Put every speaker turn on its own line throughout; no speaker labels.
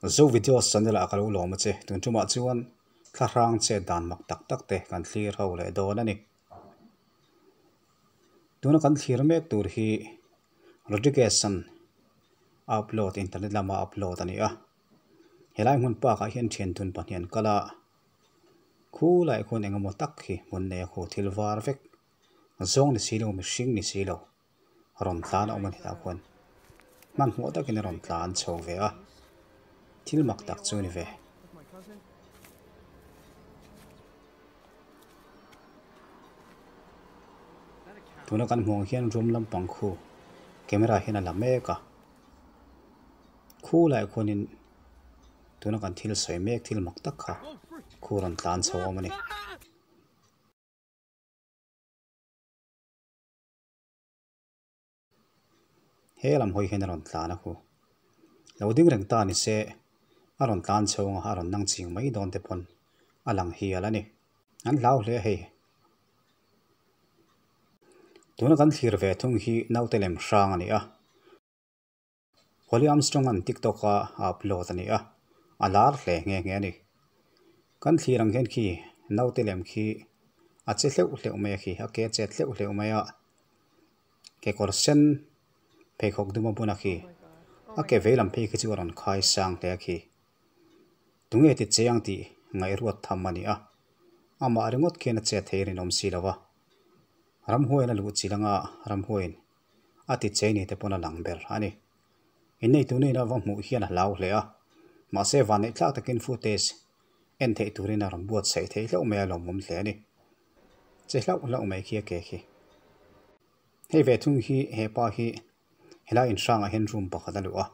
Zo Videos channel ah ka lo lawm a che. Tun tumah chuan thlahrang chet dan mak tak tak te kan thlir ho leh dawn a ni. Tuna kan thlir mek tur hi Rodriguez-a'n a upload internet lama a upload a ni a. Helai hmun park ah hian thian thun pahnih an kal a, khulaiah khuan engemaw tak hi hmun nei a khu thil var vek zawng ni si lo mihring ni si lo. Rawn tlan a awm a ni tah khuan hmanhmawh takin a rawn tlan chho ve a, thil mak tak chu a ni ve. Tuna kan hmuh ang hian room lampang khu camera hian a la mek a, khu laiah khuanin tuna kan thil sawi mek thil mak tak kha khu rawn tlan chho a awm a ni. He lam hawi hian a rawn tlan a khu. Lo ding reng ta ni se, a rawn tlan chhung a, a rawn nang ching mai dawn te pawn a lang hial a ni. An hlau hle hei. Tuna kan thlir ve thung hi naute lem hrang a ni a. Holly Armstrong-a'n TikTok-a a upload a ni a, a lar hle nghe nghe a ni. Kan thlir ang hian khi naute lem khi a che hleuh hleuh mai a khi, a ke a chet hleuh hleuh mai a, kekawr sen pheikhawk dum a bun a khi, a ke vei lam phei khi chu a rawn khai sang hle a khi. Tunge ti chiang tih ngaihruat tham a ni a, amah ringawt khian a chet thei rinawm si lo va, ramhuaiin a luh chilh anga ramhuaiin a ti chei ni te pawn a lang ber a ni. Inneitu nena va hmuh hian a hlau hle a, mahse vanneih tlak takin footage en theih turin a rawn buatsaih theih hlauh mai a lawmawm hle a ni. Che hlauh hlauh mai khi a ke khi. Hei ve thung hi he pa hi helai inhrangah hian room pakhat a luh a,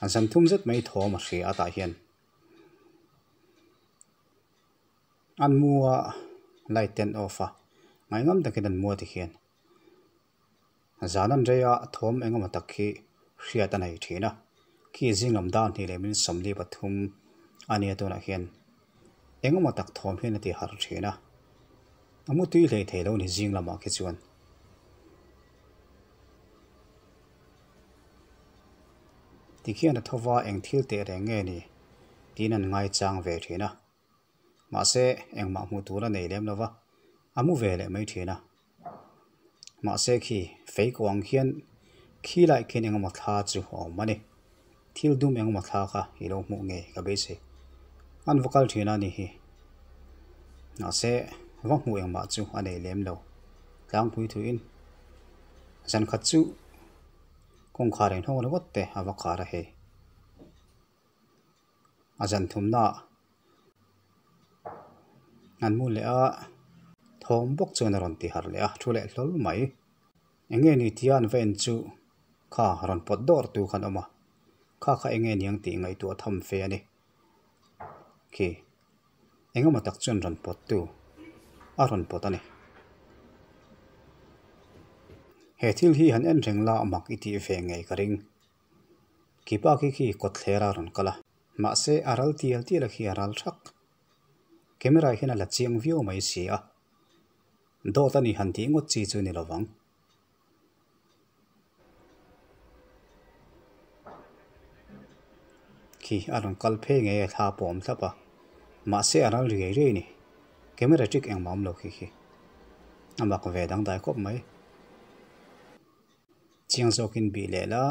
a zan thum zet mai thawm a hria a tah hian an mu a light te an off a, ngaihngam takin an mu a tikhian. Zan an rei a, thawm engemaw tak khi hriat a nei thin a. Khi zing lam dan hnih leh min 43 a nia tunah hian engemaw tak thawm hian a ti harh thin a. A mu tui hlei thei lo ni zing lamah khi chuan. Tikhian a thova eng thil teh reng nge ni tiin an ngaichang ve thin a. Mahse, engmah hmuh tur a nei lem lo va, a mu ve leh mai thin a. Mahse khi fei ko ang khian khi lai khian engemaw thla chu a awm a ni. Thil dum engemaw thla kha i lo hmuh ngei ka beisei. An va kal thin a ni hi. Mahse, va hmuh engmah chu a nei lem lo. Tlangpui thuin zan khat chu kawngkhar inhawng ringawt te a va khar a hei. A zan thumna an mu leh a, thawm bawk chuan a rawn ti harh leh a, thu leh hlawl mai. Eng nge ni tia an va en chu kha rawn pawt dawr tu khan awm a, kha kha eng nge niang tih ngaihtuah tham fe a ni. Khi eng emaw tak chuan rawn pawt tu a rawn pawt a ni. He thil hi han en reng la mak i tih ve ngei ka ring. Kipa khi khi kawtthler a rawn kal a, mahse a ral tial tial a khi a ral thak. Camera hian a la chiang viau mai si a, dawt a ni han tih ngawt chi chu ni lovang. Khi a rawn kal phei ngei a thla pawh a awm thlap a, mahse a ral riai riai a ni. Camera trick engmah a awm lo khi khi. A mak ve dangdai khawp mai. Chiang zawkin bih leh la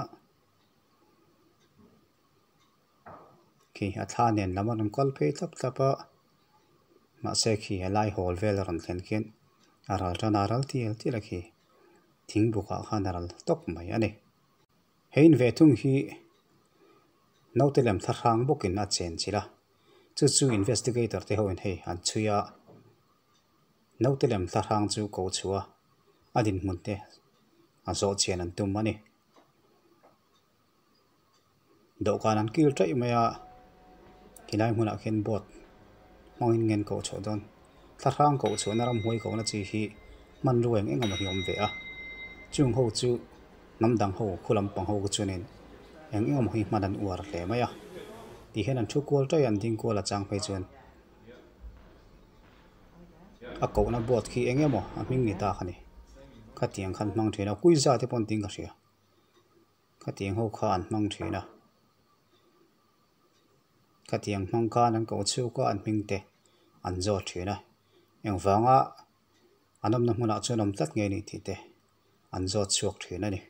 khi a thla nen lam a rawn kal phei thlap thlap a mahse khi a lai hawl vel a rawn thlen khian a ral tan a ral tial tial a khi thing bukah khan a ral tawp mai a ni. He in ve thung hi naute lem thlahrang bawkin a chen chilh a chu chu investigator te hoin hei an chhui a. Naute lem thlahrang chu ko chhuah a, a dinhmun te a zawh chian an tum a ni. Dawhkan an kil taih mai a, khilai hmunah khian boat hmangin nge an koh chhuah dawn. Thlahrang koh chhuahna ramhuai kohna chi hi hmanrua eng eng emaw hi a awm ve a, chung ho chu hnam dang ho khu lampang ho chuanin eng eng emaw hi hman an uar hle mai a, ti hian an thu kual taih a, an ding kual a chang phei chuan. A kohna board khi eng emaw a hming ni ta kha ni. Khatiang khan hmang thin a, kuiza te pawh an tih in ka hria. Khatiang ho kha an hmang thin a. Khatiang hmang khan an ko chhuk a, an hming te an zawt thin a. Engvanga an awmna hmunah chuan awm tlat nge ni tih te an zawt chhuak thin a ni.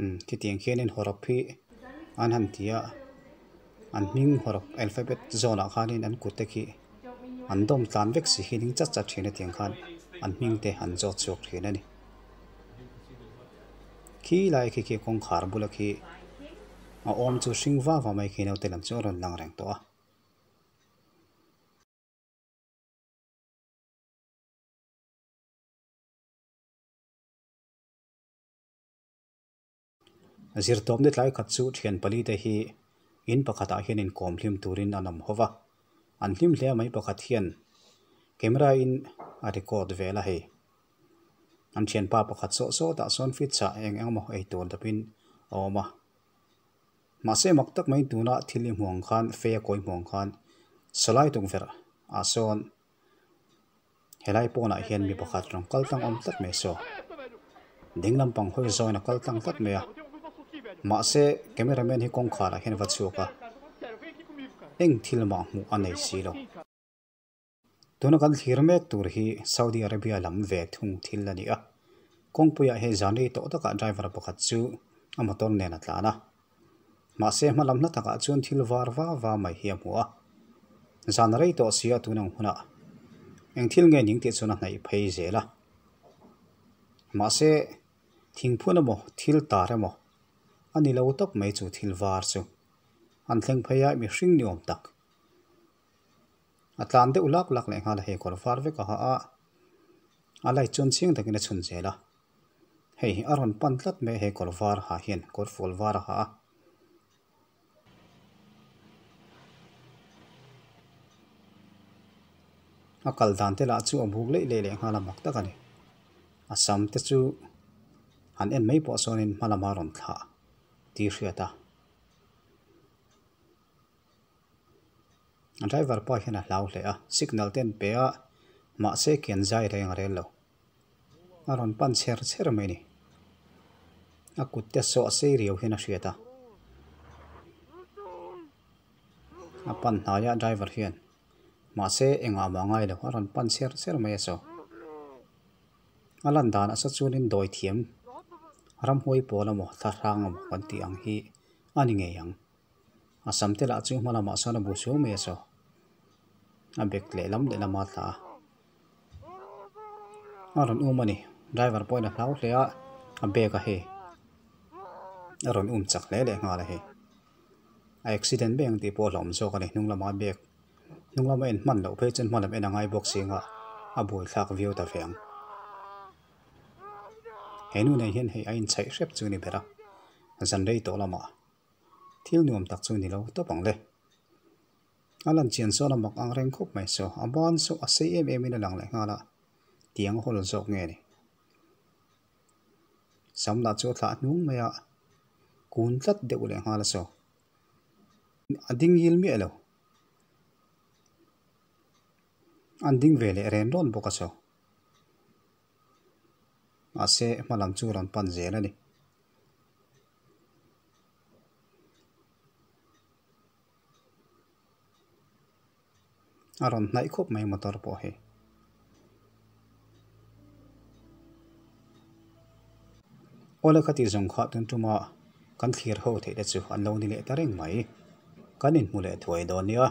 Umm khitiang khianin hawrawp hi an han ti a, an hming hawrawp alphabet zawnah khanin an kut te khi an dawm tlan vek si hi ding chat chat thin a tiang khan an hming te an zawt chhuak thin a ni. Khi lai khi khi kawngkhar bula khi a awm chu hring va va mai khi naute lam chu a rawn lang reng tawh a. Zirtawpna tlai khat chu thian pali te hi in pakhatah hian inkawm hlim turin an awm ho va, an hlim hle mai pakhat hian camera in a record vel a hei. An thianpa pakhat sawh sawtah sawn fridge ah eng eng emaw ei tur dapin a awm a. Mahse mak tak mai tuna thil i hmuh ang khan fei a kawi hmuh ang khan sawlai tukverh ah sawn Helai pawnah hian mi pakhat rawn kal tlang awm tlat mai saw. Ding lampang hawi zawiin a kal tlang tlat mai a. Mahse camera man hi kawngkharah hian a va chhuak a, eng thil mah hmuh a nei si lo. Tuna kan thlir mek tur hi Saudi Arabia lam ve thung thil a ni a. Kawngpuiah hei zan rei tawh takah driver pakhat chu a motor nen a tlan a. Mahse hma lam hla takah chuan thil var va va mai hi a hmu a. Zan a rei tawh si a tun ang hunah eng thil nge ning tih chuan a hnaih phei zel a. Mahse thingphun emaw thil tar emaw a ni lo tawp mai chu thil var chu an thleng phei a mihring ni awm tak. A tlan deuh lak lak leh nghal a hei kawr var vek a ha a, a light chuan chiang takin a chhun zel a. Hei a rawn pan tlat mai a hei kawr var ha hian kawr fual var a ha a. A kal dan te lah chu a buk leih leih leh nghal a mak tak a ni. A sam te chu han en mai pawh sawnin hma lama rawn thlah tih hriat a. A driver pa hian a hlau hle a, signal te an pe a, mahse kian zai reng a rel lo. A rawn pan chher chher mai a ni. A kut te saw a sei riau hian a hriat a. A pan hnai a driver hian mahse engah mah a ngai lo, a rawn pan chher chher mai a saw. A lan dan a sa chuanin dawi thiam ramhuai pawl emaw thlahrang emaw kan tih ang hi a ni ngei ang. A sam te lah chu hma lamah sawn a bu suau mai a saw. A bag lehlam lehlam a tla a. A rawn um a ni. Driver pawhin a hlau hle a, a bag a hei. A rawn um chak hle leh nghal a hei. A accident mai ang tih pawh a hlauhawm zawk a ni hnung lama bag. Hnung lama en hman loh phei chuan hma lam en a ngai bawk si anga a buaithlak viau ta ve ang. He nu nen hian hei a inchhaih hrep chu a ni ber a, zan rei tawh lamah. Thil nuam tak chu ni lo tawp ang le. A lan chian sawn a mak ang reng khawp mai saw. A ban saw a sei em em in a lang leh nghal a, tiang a hawl zawk nge ni. Sam lah chu a thlah hnung mai a, kun tlat deuh leh nghal a saw. A ding ngil miah lo. An ding ve leh ren rawn bawk a saw. Mahse hma lam chu rawn pan zel a ni. A rawn hnaih khawp mai motor pawh hi. Awle kha tih zawng kha tun tuma kan thlir ho theih te chu an lo ni leh ta reng mai. Kan inhmu leh thuai dawn nia.